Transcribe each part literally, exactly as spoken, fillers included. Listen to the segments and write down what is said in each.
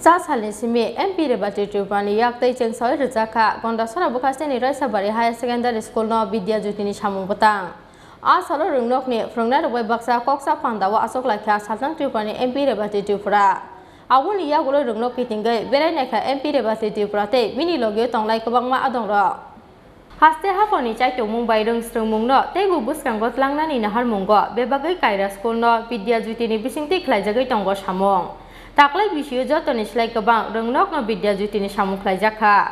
Ta salni simi M P Rebati Tripura ni yak tei chengsawi rwjak kha Gondasora bwkhasteni Raisabari Higher Secondary School no Vidya Jyoti ni samung bwtang. A salo rwngnokni phwrwngnairok bai baksa koksa pandao achuk lai kha Salthang Tripura ni M P Rebati Tripura. Aboni yagulo rwngnok kitingwi berai naikha M P Rebati Tripura tei bini logio tongnai kwbangma adongrok. Haste haphangni chaitokmung bai rwngsrwngmungno teibo bwskango tlangnani naharmungo bebagwi kaira school no Vidya Jyoti ni bisingtwi khlaijagwi tongo samung. Taklai bisio jotoni slai kwbang rwngnokno Vidya Jyoti ni samung khlaijak kha.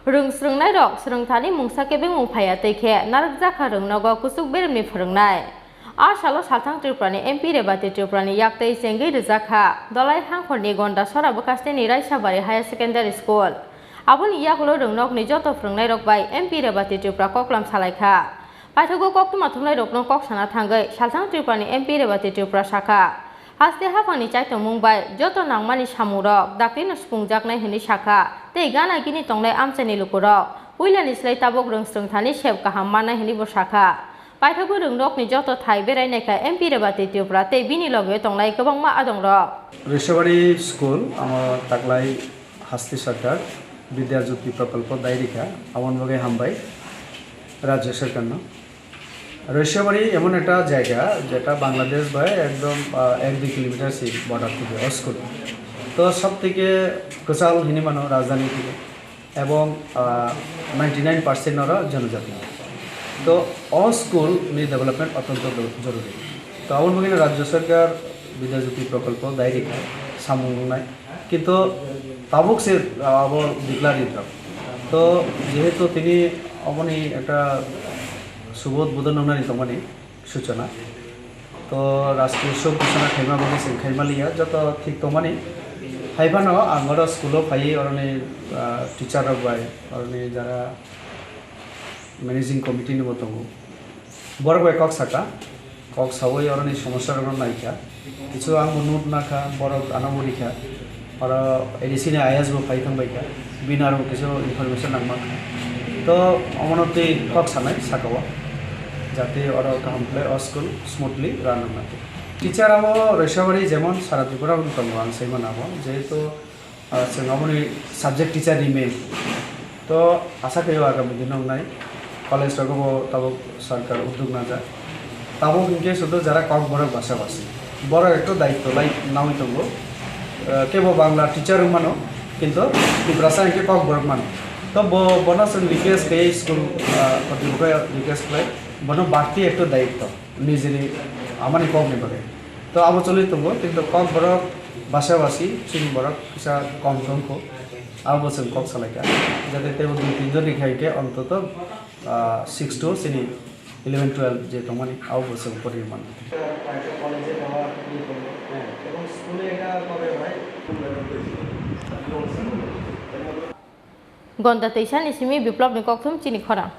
Rwngsrwngnairok swrwngthani mungsa kebengmung phaiya tei khe narwkjak kha rwngnogo kuchuk beremni phwrwngnai. A salo Salthang Tripura ni M P Rebati Tripura ni yak tei chengwi rwjak kha Dolai Hangkhor ni Gondasora bwkhasteni Raisabari Higher Secondary School. Aboni yagulo rwngnokni joto phwrwngnairok bai M P Rebati Tripura koklam salai kha. Paithago koktwma thumnairokno kok sana thangwi Salthang Tripura ni M P Rebati Tripura sakha, haste haphangni chaitokmung bai joto nangmani samungrok daktino supungjaknai hwnwi sakha tei gana gini tongnai amchaini lukurok puilani slai tabuk rwngsrwngthani sep kaham mannai hwnwi bo sakha. Paithago rwngnokni joto thai berai naikha M P Rebati Tripura tei bini loge tongnai kwbangma adongrok. Rishabari School, amo taklai Hasti Sarkar Vidya Jyoti Prokolpo dai rikha, aboni bagwi hambai Rajya Sarkarno. Rishabari emon ekta jaiga, jeta Bangladesh bai ekdom, ah, ek dui kilometer si border theke o school. To sob theke kwchal hinwi mano rajdhani theke. Ebong, ah, ninety nine percent oro jonojati. To o school ni development otyonto do-, joruri. To aboni bagwi Rajya Sarkar Vidya Jyoti Prokolpo dai rikha samung wngnai. Kintu tabuk se, ah, abo declare rijak. To jehetu tini aboni ekta subot bodol nungnani tongmani, suchona. To rashtriya shok ghosona khaima bagwi chwng khaima liya, joto thik tongmani. Hai phano ang oro school-o phaiwi oroni, ah, teacher rok bai, oroni jara managing committee ni bo tongo. Borok bai kok saka, kok sawi oroni somosya rokno naikha. Kichu ang bo note nakha, borok ano bo rikha. Oro A D C ni I A S bo phai thang bai kha, bini aro kichu information nang man kha. To omono twi kok sanai saka o, jate oro kaham khlai o school smoothly run wngna twi. Teacher abo Roisabari jemon sara Tripura bo tongo ang sai mano abo, jehetu, ah, chwng aboni subject teacher ni main. To asa khe o agami dino wngnai college rogo bo tabuk sarkar uddog najak. Tabuk hinkhe sudu jara Kokborok basa basi. Borok ekto daitto lai nawi tongo. Eh, kebo Bangla teacher wng mano, kintu Tiprasa hinkhe Kokborok mano. To bo, bono chwng request khe school, eh, kotipukha request khlai, bono barti ekto daitto nijini amani kokni bagwi. To abo choli tongo, kintu Kokborok basa basi chini borok kisa kom tongkho. Abo chwng kok salaikha. Jate tebo dui tin jon rikha hinkhe ontoto, ah, six to chini eleven twelve je tongmani, abo bo chwng pori mano. Gonda teisa ni simi Biplop ni kokthum chini khorang.